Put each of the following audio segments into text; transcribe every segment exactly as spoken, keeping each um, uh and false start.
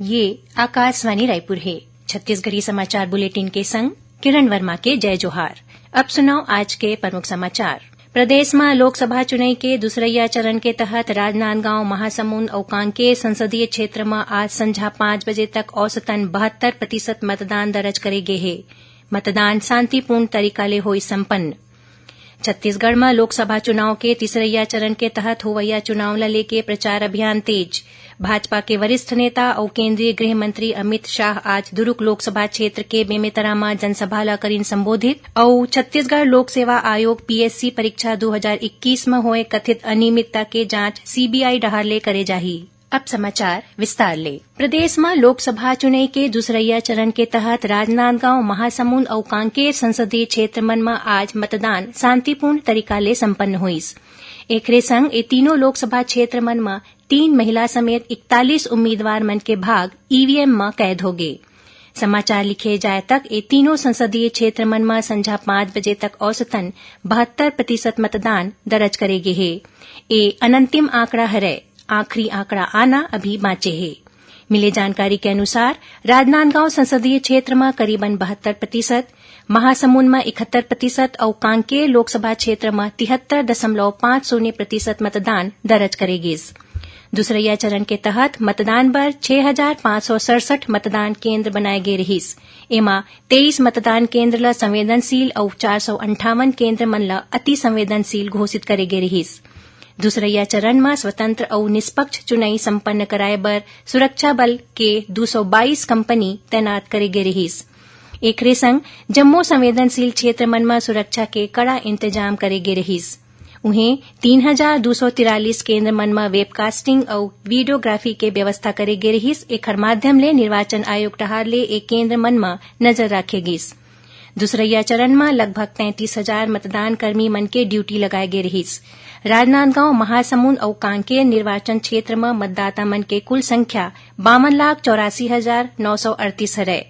ये आकाशवाणी रायपुर हे। छत्तीसगढ़ी समाचार बुलेटिन के संग किरण वर्मा के जय जोहार। अब सुनव आज के प्रमुख समाचार। प्रदेश म लोकसभा चुनई के दूसरइया चरण के तहत राजनांदगांव, महासमुंद अउ कांकेर संसदीय क्षेत्र म आज संझा पाँच बजे तक औसतन बहत्तर प्रतिशत मतदान दर्ज करे गे हे। मतदान शांतिपूर्ण तरीका ले होइस संपन्न। छत्तीसगढ़ म लोकसभा चुनाव के तीसरइया चरण के तहत होवइया चुनाव ल लेके प्रचार अभियान तेज। भाजपा के वरिष्ठ नेता अउ केंद्रीय गृह मंत्री अमित शाह आज दुरूग लोकसभा क्षेत्र के बेमेतरा म जनसभा ल करिन संबोधित। अउ छत्तीसगढ़ लोक सेवा आयोग, पीएससी, परीक्षा दू हजार इक्कीस म होए कथित अनियमितता के जांच सीबीआई डहार ले करे जाही। अब समाचार विस्तार ले। प्रदेश म लोकसभा चुनई के दूसरइया चरण के तहत राजनांदगांव, महासमुंद अउ कांकेर संसदीय क्षेत्र मन म आज मतदान शांतिपूर्ण तरीका ले संपन्न होइस। एकरे संग ए तीनों लोकसभा क्षेत्र मन म तीन महिला समेत इकतालीस उम्मीदवार मन के भाग ईवीएम म कैद होगे। समाचार लिखे जाय तक ए तीनों संसदीय क्षेत्र मन म संझा पाँच बजे तक औसतन बहत्तर प्रतिशत मतदान दर्ज करे गे हे। ए अनंतिम आंकड़ा हरय, आखिरी आंकड़ा आना अभी बांचे हे। मिले जानकारी के अनुसार, राजनांदगांव संसदीय क्षेत्र म करीबन बहत्तर प्रतिशत, महासमुंद म इकहत्तर प्रतिशत अउ कांकेर लोकसभा क्षेत्र म तिहत्तर दशमलव पाँच शून्य प्रतिशत मतदान दर्ज करे गिस। दूसरइया चरण के तहत मतदान बर छह हजार पाँच सौ सड़सठ मतदान केंद्र बनाए गे रिहिस। एमा तेईस मतदान केंद्र ल संवेदनशील अउ चार सौ अंठावन केंद्र मन ल अति संवेदनशील घोषित करे गे रिहिस। दूसरइया चरण म स्वतंत्र अउ निष्पक्ष चुनई संपन्न कराए बर सुरक्षा बल के दू सौ बाईस कंपनी तैनात करे गे रिहिस। एकरे संग जम्मो संवेदनशील क्षेत्र मन म सुरक्षा के कड़ा इंतजाम करे गे रिहिस। उहें, तीन हजार दू सौ तिरालीस केंद्र मन म वेबकास्टिंग अउ वीडियोग्राफी के व्यवस्था करे गे रिहिस। एखर माध्यम ले निर्वाचन आयोग डहार ले ए केंद्र मन म नजर राखे गिस। दूसरइया चरण म लगभग तैंतीस हजार मतदान कर्मी मन के ड्यूटी लगाए गे रिहिस। राजनांदगांव, महासमुंद अउ कांकेर निर्वाचन क्षेत्र म मतदाता मन के कुल संख्या बावन लाख चौरासी हजार नौ सौ अड़तीस हरय।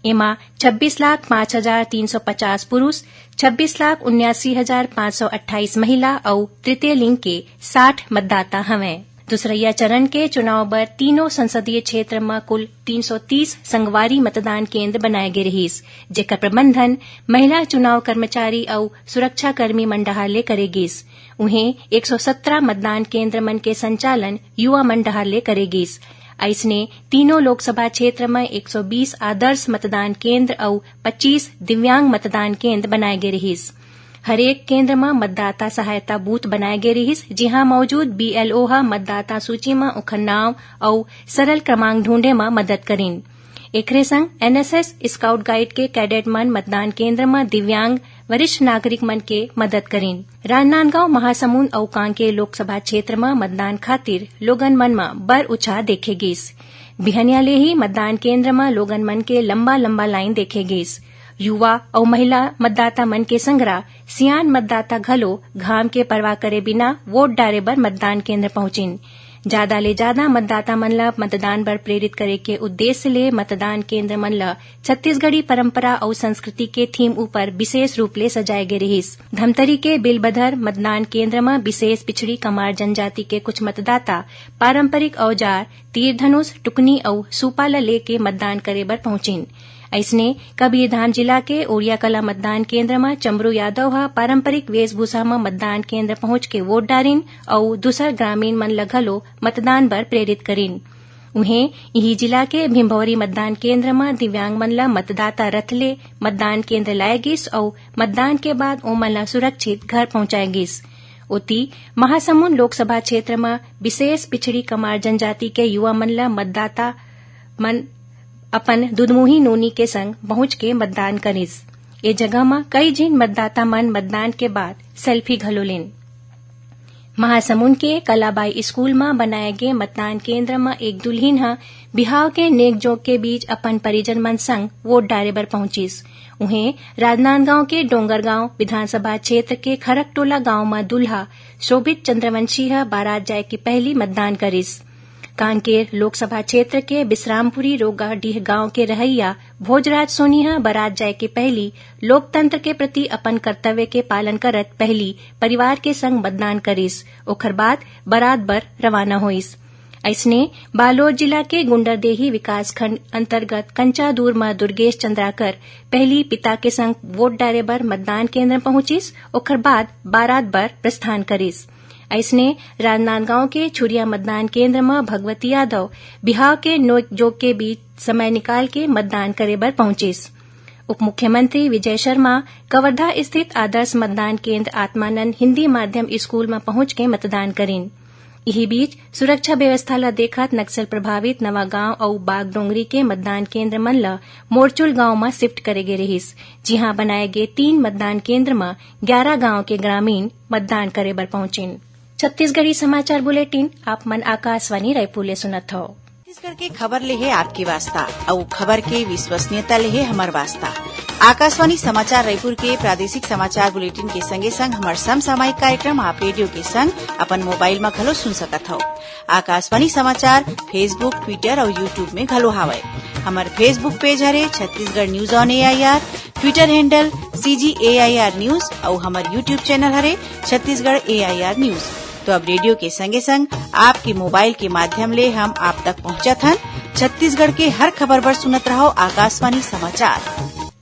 एमा छब्बीस लाख पाँच हजार तीन सौ पचास पुरुष, छब्बीस लाख उन्यासी हजार पाँच सौ अट्ठाईस महिला अउ तृतीय लिंग के साठ मतदाता हवंय। दूसरइया चरण के चुनाव बर तीनों संसदीय क्षेत्र म कुल तीन सौ तीस संगवारी मतदान केंद्र बनाए गे रिहिस, जेकर प्रबंधन महिला चुनाव कर्मचारी अउ सुरक्षाकर्मी मन डहार ले करे गिस। उहें, एक सौ सत्रह मतदान केंद्र मन के संचालन युवा मन डहार ले करे गिस। अइसने, तीनों लोकसभा क्षेत्र म एक सौ बीस आदर्श मतदान केंद्र अउ पच्चीस दिव्यांग मतदान केंद्र बनाए गे रिहिस। हरेक केंद्र म मतदाता सहायता बूथ बनाए गे रिहिस, जिहां मौजूद बीएलओ ह मतदाता सूची म ओखर नांव अउ सरल क्रमांक ढूंढे म मदद करिन। एकरे संग एनएसएस स्काउट गाइड के कैडेट मन मतदान केंद्र म दिव्यांग वरिष्ठ नागरिक मन के मदद करिन। राजनांदगांव, महासमुंद अउ कांकेर लोकसभा क्षेत्र म मतदान खातिर लोगन मन म बड़ उछाह देखे गिस। बिहनिया ले ही मतदान केंद्र म लोगन मन के लंबा-लंबा लाइन देखे गिस। युवा अउ महिला मतदाता मन के संघरा सियान मतदाता घलो घाम के परवाह करे बिना वोट डारे बर मतदान केंद्र पहुंचिन। जादा ले जादा मतदाता मन ल मतदान बर प्रेरित करे के उद्देश्य ले मतदान केंद्र मन ल छत्तीसगढ़ी परंपरा अउ संस्कृति के थीम ऊपर विशेष रूप ले सजाए गे रिहिस। धमतरी के बिलबधर मतदान केंद्र म विशेष पिछड़ी कमार जनजाति के कुछ मतदाता पारंपरिक औजार, तीर धनुष, टुकनी अउ सूपा ल लेके मतदान करे बर पहुंचिन। अइसने, कबीरधाम जिला के ओरियाकला मतदान केंद्र म चमरू यादव ह पारंपरिक वेशभूषा म मतदान केंद्र पहुंच के वोट डारिन अउ दूसर ग्रामीण मन ल घलो मतदान बर प्रेरित करिन। उहें, इही जिला के भिंभौरी मतदान केंद्र म दिव्यांग मन ल मतदाता रथ ले मतदान केंद्र लाए गिस अउ मतदान के बाद ओमन ल सुरक्षित घर पहुंचाए गिस। ओती, महासमुंद लोकसभा क्षेत्र म विशेष पिछड़ी कमार जनजाति के युवा मन ल मतदाता मन अपन दुधमुही नोनी के संग पहुंच के मतदान करिस। ए जगह म कई झिन मतदाता मन मतदान के बाद सेल्फी घलो लेन। महासमुंद के कलाबाई स्कूल म बनाए गे मतदान केंद्र म एक दुल्हिन ह बिहाव के नेक जोग के बीच अपन परिजन मन संग वोट डारे बर पहुंचिस। उहें, राजनांदगांव के डोंगरगांव विधानसभा क्षेत्र के खरकटोला गांव म दूल्हा शोभित चंद्रवंशी ह बारात जाए के पहिली मतदान करिस। कांकेर लोकसभा क्षेत्र के बिश्रामपुरी रोगाडीह गांव के रहइया भोजराज सोनी ह बारात जाए के पहिली लोकतंत्र के प्रति अपन कर्तव्य के पालन करत पहिली परिवार के संग मतदान करिस। ओखर बाद बारात बर रवाना होइस। अइसने बालोद जिला के गुंडरदेही विकासखंड अंतर्गत कंचादूर म दुर्गेश चंद्राकर पहिली पिता के संग वोट डारे बर मतदान केंद्र पहुंचिस, ओकर बाद बारात बर प्रस्थान करिस। अइसने राजनांदगांव के छुरिया मतदान केंद्र म भगवती यादव बिहाव के नोक जोक के बीच समय निकाल के मतदान करे बर पहुंचिस। उप मुख्यमंत्री विजय शर्मा कवर्धा स्थित आदर्श मतदान केंद्र आत्मानंद हिंदी माध्यम स्कूल म पहुंच के मतदान करिन। इही बीच, सुरक्षा व्यवस्था ल देखत नक्सल प्रभावित नवागांव अउ बागडोंगरी के मतदान केंद्र मन ल मोरचुल गांव म शिफ्ट करे गे रिहिस, जिहां बनाए गे तीन मतदान केंद्र म ग्यारा गांव के ग्रामीण मतदान करे बर पहुंचिन। छत्तीसगढ़ी समाचार बुलेटिन आप मन आकाशवाणी रायपुर ले सुनत हव। छत्तीसगढ़ के खबर ले हे आपके वास्ता, अउ खबर के विश्वसनीयता ले हे हमर वास्ता। आकाशवाणी समाचार रायपुर के प्रादेशिक समाचार बुलेटिन के संगे संग हमर समसामयिक कार्यक्रम आप रेडियो के संग अपन मोबाइल म घलो सुन सकत हव। आकाशवाणी समाचार Facebook, Twitter अउ YouTube में घलो हावय। हमर Facebook पेज हरे Chhattisgarh news on AIR, Twitter handle CG AIR news अउ हमर YouTube चैनल हरे छत्तीसगढ़ एआईआर न्यूज। तो अब रेडियो के संगे संग आपके मोबाइल के माध्यम ले हम आप तक पहुंचत हन। छत्तीसगढ़ के हर खबर बर सुनत रहव आकाशवाणी समाचार।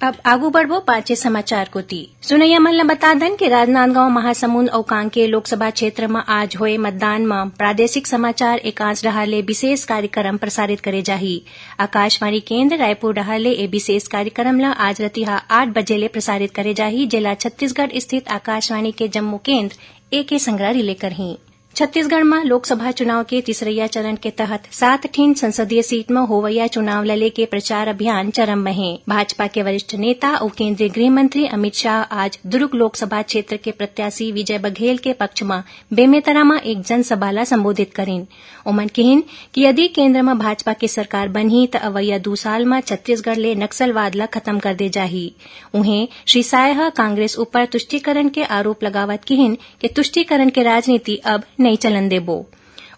अब आगू बढ़बो पांचे समाचार कोति। सुनैया मन ल बता दन कि राजनांदगांव, महासमुंद अउ कांकेर लोकसभा क्षेत्र म आज होए मतदान म प्रादेशिक समाचार एकांश डहार ले विशेष कार्यक्रम प्रसारित करे जाही। आकाशवाणी केंद्र रायपुर डहार ले ए विशेष कार्यक्रम ल आज रतिहा आठ बजे ले प्रसारित करे जाही, जेला छत्तीसगढ़ स्थित आकाशवाणी के जम्मो केंद्र एके संघरा रिले करही। छत्तीसगढ़ म लोकसभा चुनाव के तीसरइया चरण के तहत सात ठिन संसदीय सीट म होवइया चुनाव ल लेके प्रचार अभियान चरम म हे। भाजपा के वरिष्ठ नेता अउ केंद्रीय गृह मंत्री अमित शाह आज दुर्ग लोकसभा क्षेत्र के प्रत्याशी विजय बघेल के पक्ष म बेमेतरा म एक जनसभा ल संबोधित करिन। ओमन किहिन कि यदि केंद्र म भाजपा के सरकार बनही, त अवइया दू साल म छत्तीसगढ़ ले नक्सलवाद ल खत्म कर दे जाही। उहें, श्री साय ह कांग्रेस ऊपर तुष्टीकरण के आरोप लगावत किहिन कि तुष्टीकरण के राजनीति अब नइ चलन देबो।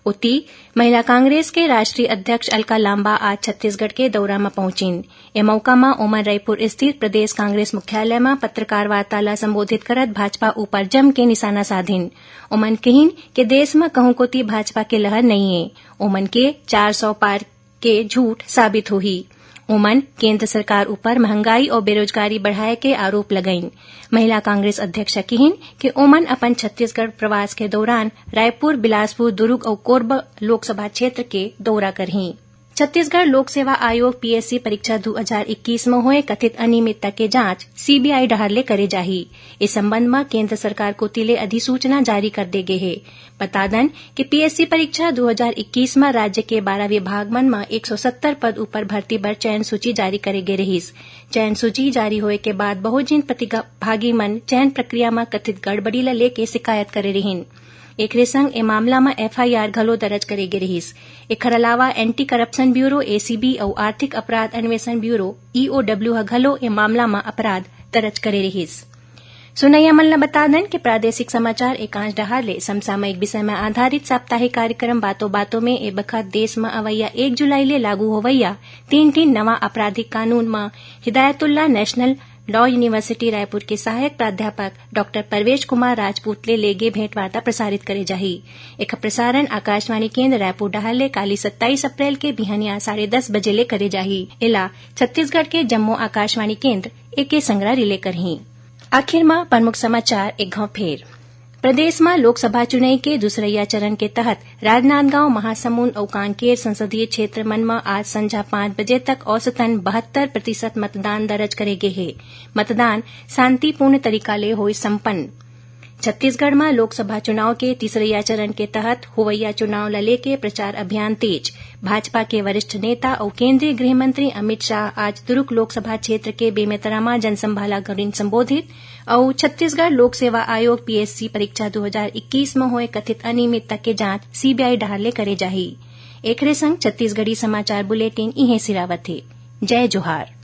ओती, महिला कांग्रेस के राष्ट्रीय अध्यक्ष अलका लांबा आज छत्तीसगढ़ के दौरा म पहुंचिन। ए मौका म ओमन रायपुर स्थित प्रदेश कांग्रेस मुख्यालय म पत्रकार वार्ता ल संबोधित करत भाजपा ऊपर जम के निशाना साधिन। ओमन किहिन कि देश म कहूं कोती भाजपा के लहर नइ ए। ओमन के चार सौ पार के झूठ साबित होही। ओमन केंद्र सरकार ऊपर महंगाई अउ बेरोजगारी बढ़ाए के आरोप लगाइन। महिला कांग्रेस अध्यक्ष किहिन कि ओमन अपन छत्तीसगढ़ प्रवास के दौरान रायपुर, बिलासपुर, दुर्ग अउ कोरबा लोकसभा क्षेत्र के दौरा करही। छत्तीसगढ़ लोक सेवा आयोग पीएससी परीक्षा दू हजार इक्कीस म होए कथित अनियमितता के जांच सीबीआई डहार ले करे जाही। ए संबंध म केंद्र सरकार कोति ले अधिसूचना जारी कर दे गे हे। बता दन कि पीएससी परीक्षा दू हजार इक्कीस म राज्य के बारह विभाग मन म एक सौ सत्तर पद ऊपर भर्ती बर चयन सूची जारी करे गे रिहिस। चयन सूची जारी होए के बाद बहुत झिन प्रतिभागी मन चयन प्रक्रिया म कथित गड़बड़ी ल लेके शिकायत करे रिहिन। एकरे संग ए मामला म एफआईआर घलो दर्ज करे गे रिहिस। एखर अलावा एंटी करप्शन ब्यूरो, एसीबी, अउ आर्थिक अपराध अन्वेषण ब्यूरो, ईओडब्ल्यू, ह घलो ए मामला म अपराध दर्ज करे रिहिस। सुनैया मन ल बता दन कि प्रादेशिक समाचार एकांश डहार ले समसामयिक विषय म आधारित साप्ताहिक कार्यक्रम बातों बातों में ए बखत देश म अवइया एक जुलाई ले लागू होवइया तीन ठिन नवा आपराधिक कानून म Hidayatullah national law university Raipur के सहायक प्राध्यापक डॉक्टर परवेश कुमार राजपूत ले लेगे भेंटवार्ता प्रसारित करे जाही। एखर प्रसारण आकाशवाणी केंद्र रायपुर डहार ले काली सत्ताईस अप्रैल के बिहनिया साढ़े दस बजे ले करे जाही। एला छत्तीसगढ़ के जम्मो आकाशवाणी केंद्र एके संघरा रिले करही। आखिर म प्रमुख समाचार एक घाव फेर। प्रदेश म लोकसभा चुनई के दूसरइया चरण के तहत राजनांदगांव, महासमुंद अउ कांकेर संसदीय क्षेत्र मन म आज संझा पाँच बजे तक औसतन बहत्तर प्रतिशत मतदान दर्ज करे गे हे। मतदान शांतिपूर्ण तरीका ले होय संपन्न। छत्तीसगढ़ म लोकसभा चुनाव के तीसरइया चरण के तहत होवइया चुनाव ल लेके प्रचार अभियान तेज। भाजपा के वरिष्ठ नेता अउ केंद्रीय गृह मंत्री अमित शाह आज दुर्ग लोकसभा क्षेत्र के बेमेतरा म जनसभा ल करिन संबोधित। अउ छत्तीसगढ़ लोक सेवा आयोग पीएससी परीक्षा दू हजार इक्कीस म होए कथित अनियमितता के जांच सीबीआई डहार ले करे जाही। एकरे संग छत्तीसगढ़ी समाचार बुलेटिन इहें सिरावत हे। जय जोहार।